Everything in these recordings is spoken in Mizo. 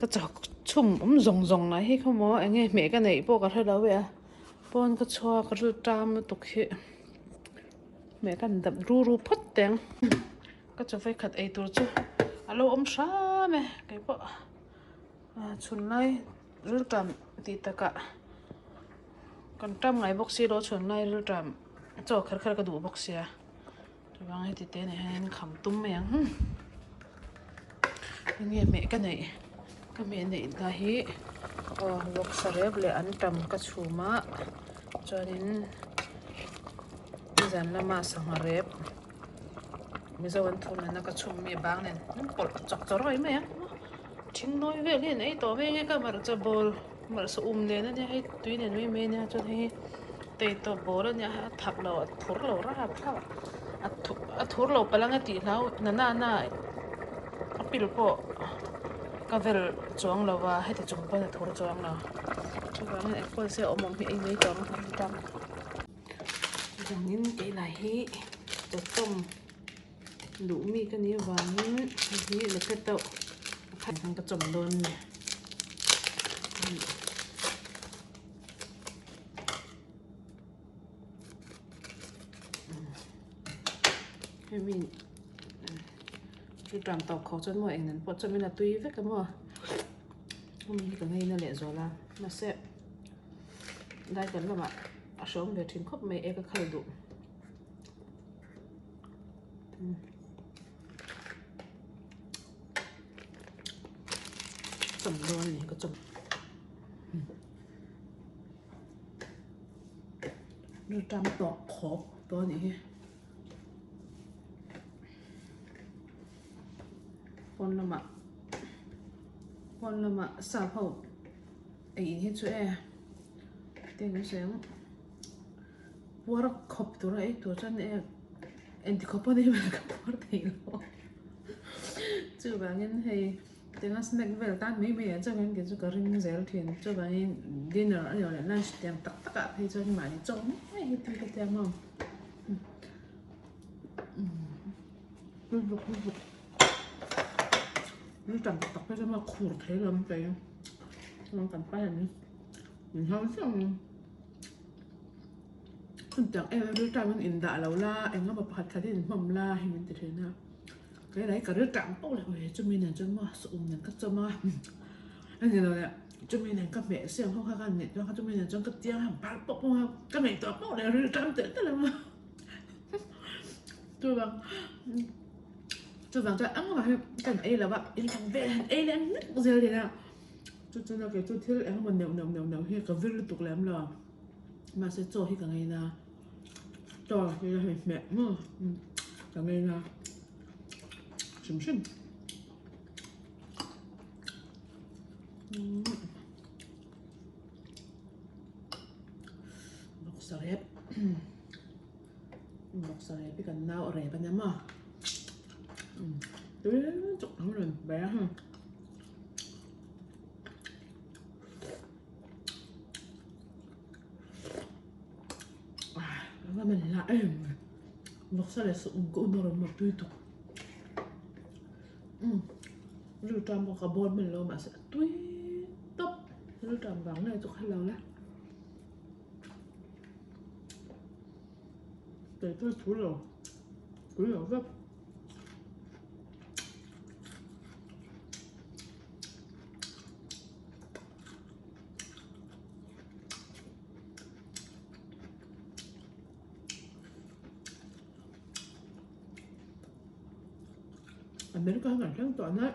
Ka chak chhum awm zawng zawng lah hi khaw maw eng nge hmeh ka neih pawh ka hre lo e a pawn ka chhuak ril tam lutuk hi hmeh ka han dap ru ru phawt teh ang ka chaw vawikhat ei tur chu a lo awm hram e keipawh chhun lai ril tam tih takah kan tam ngai bawk si lo chhun lai ril tam chaw kher kher ka duh bawk sia. Chuvang heti te nen hian kham tum mai ang enge hmeh ka neih ka hmeh neih lah hi aw vawksa rep leh antam ka chhum a chuanin nizan lama sangha rep mizo an thum nena ka chhum mi bang nen an pawlh chawk chawrh mai mai ang thing nawi vel hi an ei tawh mai ang e ka hmarcha bawl hmarcha um nen ania hei tui nen mai mai ania chuan hei hi Teitawp bawl a nia a thak lo a thur lo rap rap a a thur lo palh anga tih hlau na na na a pil pawh ka vel chuang lo va heti chung pawn a thur chuang lo chuvangin engkawl se awm awm hi ei mai tawh ang a ni ta chuvangin keilai hi chawtawm duh mi ka nih avangin hei hi la teuh a khan ka chawm dawn a ni. Hemi chu ṭam tawp kho chuan maw eng nen pawh chuan min a tui vek a maw hemi hi ka ngaina leh zual a mahse dai kan lamah a hreawm ve thin khawp mai e ka khal duh. Chawm dawn a ni ka chawm. Rilṭam tawk khawp tawh a nih hi. Pawn lamah pawn lamah sap ho ei in hi chu e teng an sawi ang puar khawp tura ei tur chuan e engti khawp pawn ei mai ka puar thei lo chuvangin hei. Tianga snack vel tan mai mai ah chuan kei chu ka ring zel thin. Chuvangin dinner a nih leh lunch tiang tak tak ah phei chuan mahni chaw mai hi tui ka tia maw. Vuk vuk Ni tam tak tak phei chuan maw khur thei lo an pe. Chuan kan pa hian min hau chiah ang. Hun tiang em em rilṭam in indah lo la engemaw pakhat khat in inhmawm la hei min ti thin a. Kei lai ka rilṭam pawh leh ui chumi nen chuan maw saum nen ka chawm a a ni lo leh chumi nen ka hmeh siam ho kha ka nih chuan chumi nen chuan ka tiang a bar pawh pawh a ka ngaihtuah pawh leh rilṭam telh telh ang a chuvang chuvang chuan engmah hi kan ei lo a in ang vel han ei leh nek zel thin a chu chuan kei chu thil engemaw neuh neuh neuh neuh hi ka vir lutuk lem lo mahse chaw hi ka ngaina. Chaw hi a hei hmeh maw ka ngei na hrim hrim. Bawksa rep bawksa rep hi kan nau a rep a nia maw tui chuk ang rawn ber a heng. Anga man la em vawksa leh saum ka un a rawn mawp tui tuk umm rilṭam pawh ka bawn hman lo mahse a tui tawp rilṭam vang nge chu kha lo la tei tui thu lo tui lo vek. America kan thleng tawh na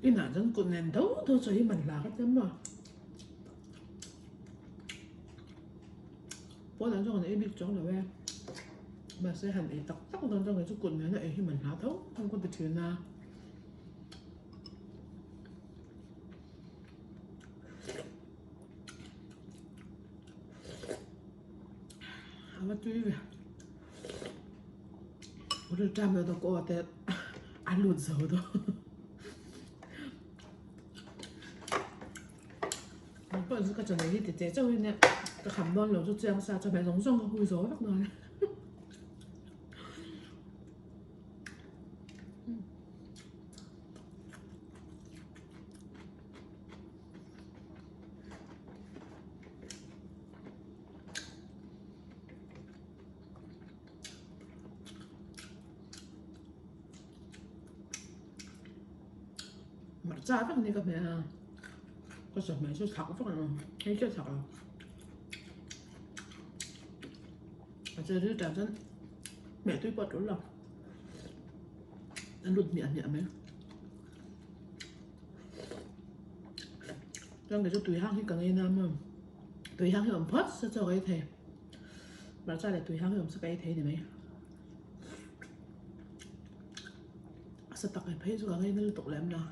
inah chuan kut nen deuh deuh chaw hi man hla ka ti a pawnah chuan kan ei bik chuang lo e mahse han ei tak tak dawn chuan kei chu kut nena ei hi man hla tho ang ka ti thin a. A va tui ve. Rilṭam deuh deuh ka aw te a lut zo dawn. Nang pawh chu ka chaw nei hi ti teh chauh in e ka kham dawn lo chu chiang sa chawhmeh zawng zawng ka hui zo vek dawn. Hmarcha vek ni ka hmeh a, ka chawhmeh chu chak vak lo, hei chiah chak lo. A che ri tan chuan hmeh tui pawh a tul lo, a lut hmiah hmiah mai. Chuan kei chu tui hang hi ka ngei na maw, tui hang hi awm phawt se chaw ka ei thei, hmarcha leh tui hang hi awm se ka ei thei ni mai. A sa tak phei chu ka ngei na lutuk lem lo.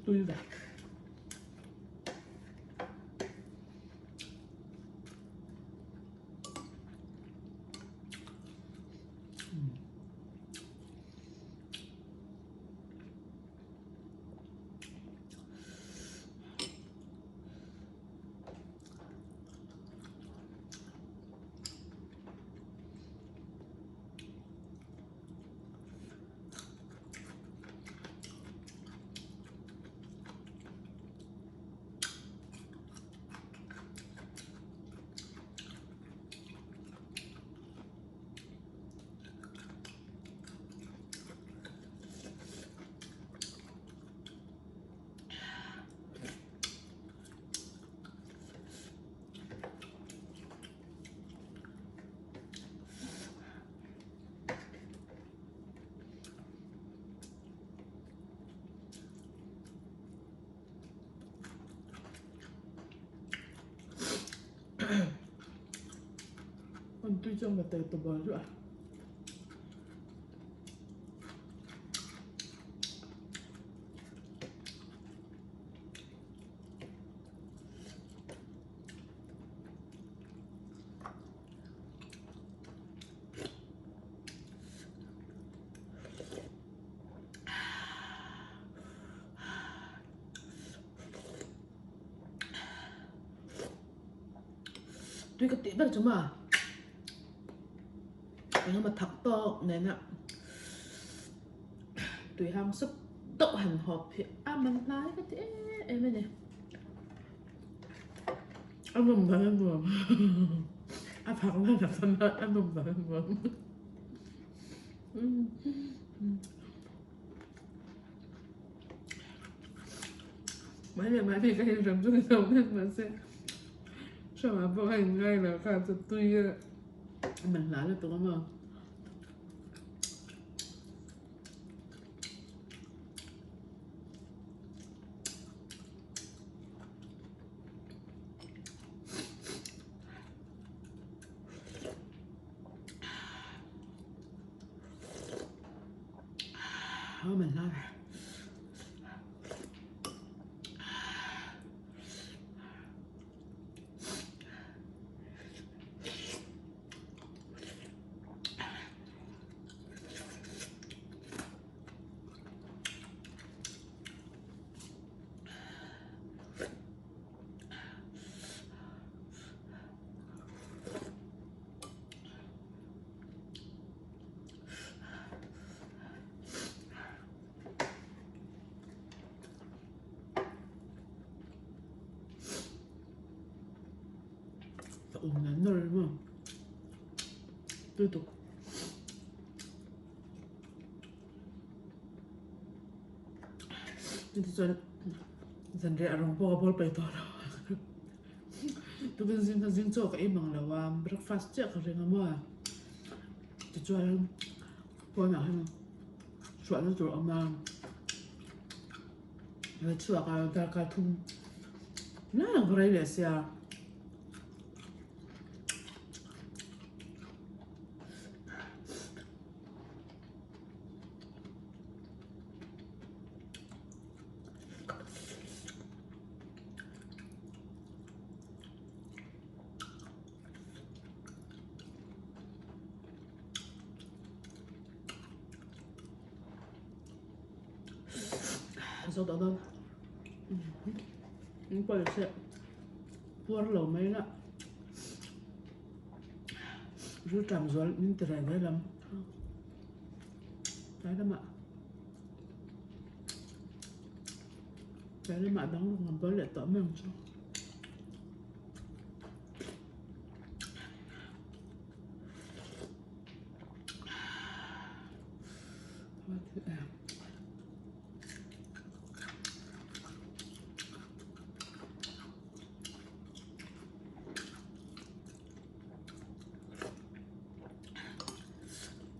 Tui ve. An tui chuan ka tel ta bal chu a. Tui ka tih ber chu ma engemaw thak tawk nena tui hang sup deuh han hawp hi a man hlai ka ti em em a ni. A nawm dan a nuam a phak nan a fan a a nawm dan a nuam. Mai leh mai phei ka inhrem chu ni lo nen mahse hramah pawh ka inngai lo kha chu tui a man hla lutuk a maw. A man hla ve. Ka um nan nawr emaw lutuk. Tichuan zanriah rawng pawh ka bawl paih tawh lo tukin zing kha zing chaw ka ei mang lo a breakfast chiah ka ring a maw tichuan pawnah hian chhuahna tur a awm a ka chhuak a darkar thum lai ang ka rei leh sia. Zo tawh dawn in pawh se puar lo mai la rilṭam zual min ti reng reng lam tlai lamah. Tlai lamah dang rawn a bal leh tawh mai ang chu.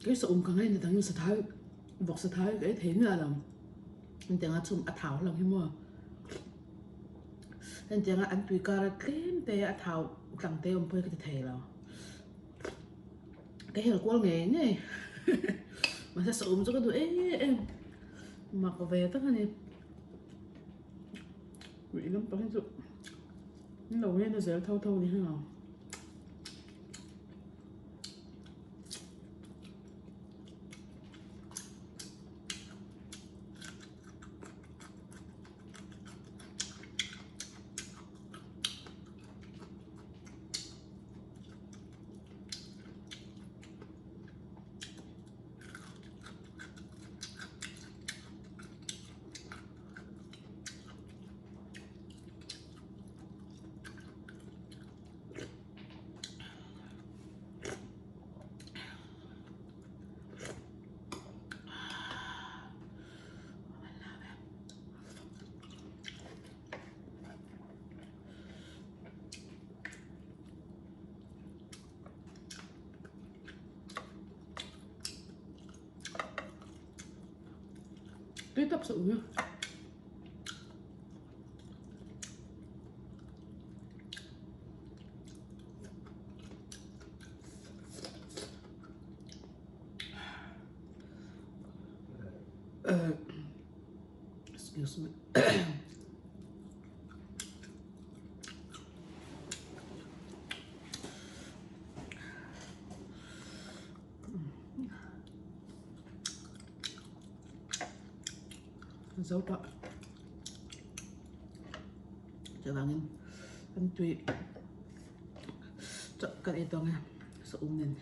Kei sa um ka ngaina dang in sathai vawk sathai ka ei thei miah lo. Hetianga chhum a thau hlauh hi maw. Hetianga an tui kara tlem te a thau tlang te awm pawh hi ka ti thei lo. Ka hel kual ngei ngei. Mahse sa um chu ka duh em em. Mak ve tak a ni. Ruih lampang hi chu an lo ngen a zel tho tho ni heng ang. Tui tawp sợ nha. Excuse me. Zo tawh. Chuvangin kan tui chawp kan ei tawng e sa um nen.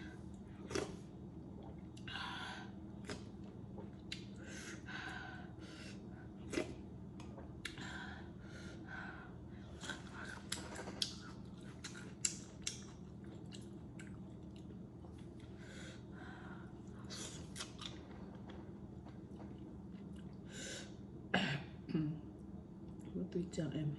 Tui chiang em.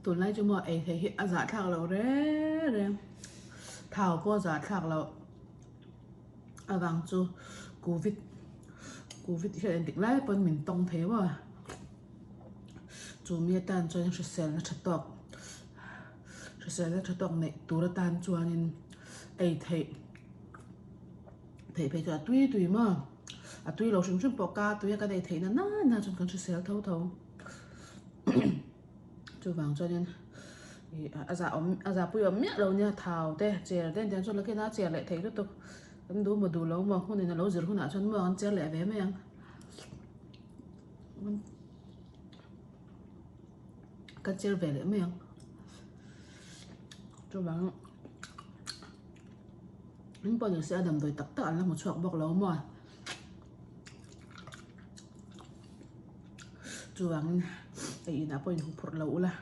Tunlai chu maw ei thei hi a zahthlak loh reng reng thau pawh a zahthlak loh avang chu covid covid hian engtik lai pawn min tawng thei maw chu mi atan chuan hriselna tha tawk hriselna tha tawk neih tur atan chuanin ei theih theih phei chuan a tui tui maw a tui lo hrim hrim pawh ka tui a kan ei theih na na chuan kan hrisel tho tho. Chuvang chuanin ih a zah awm a zahpui awm miah lo nia thau te chair te an chuan lakina a chair leh thei lutuk kan duh maw duh lo maw hmunin a lo zir hunah chuan maw an chair leh ve mai ang ka chair ve leh mai ang chuvang in pawh ni se a damdawi tak tak an la hmu chhuak bawk lo maw. Chuvangin. Ei inah pawh in huphurh lo ula.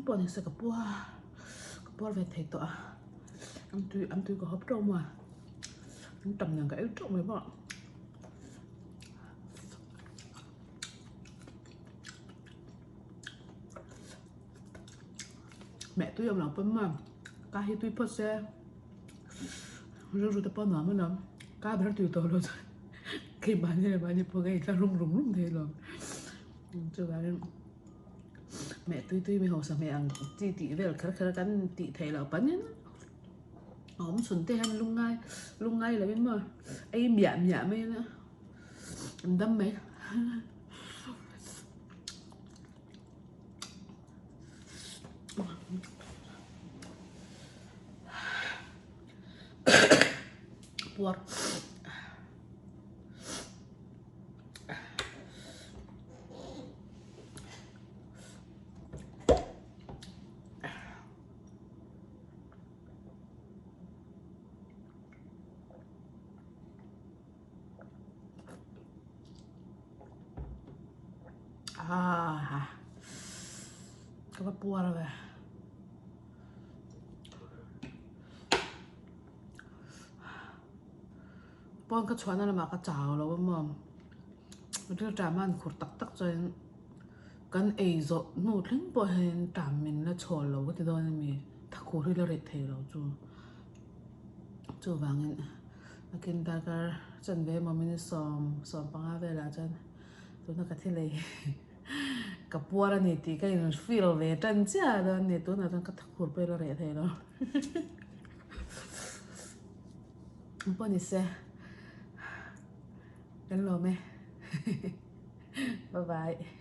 Pawh ni se ka pua ka puar ve thei tawh a an tui an tui ka hawp teuh maw an tam nen ka ei teuh mai bawk. Mẹ tui awm lo pawn maw ka hi tui phawt se rilru te pawh a nuam alawm ka ber tui tawh lo chuan keimahni leh mahni pawh ka intla rum rum rum thei alawm chuvangin meh tui tui mi hausa hmeh ang chi tih vel kher kher kan tih theih loh panin a awm chhun te hian lungngai lungngai lovin maw ei miah miah mai ila an dam mai. Puar. Ah, ka va puar ve. Pawn ka chhuahna lamah ka chau lo a maw. Ril ṭam a an khur tak tak chuan kan ei zawh hnu thleng pawh hian ṭam min la chhawl lo ka ti dawn a mi. Thakur hi la reh thei lo chu. Chuvangin a kin darkar chanve emaw minute 15 velah chuan tuna ka thil ei ka puar a ni tih ka in feel ve tan chiah dawn a ni tunah chuan ka thakur pawh ila reh thei lo pawh ni se kan lawm e bye bye.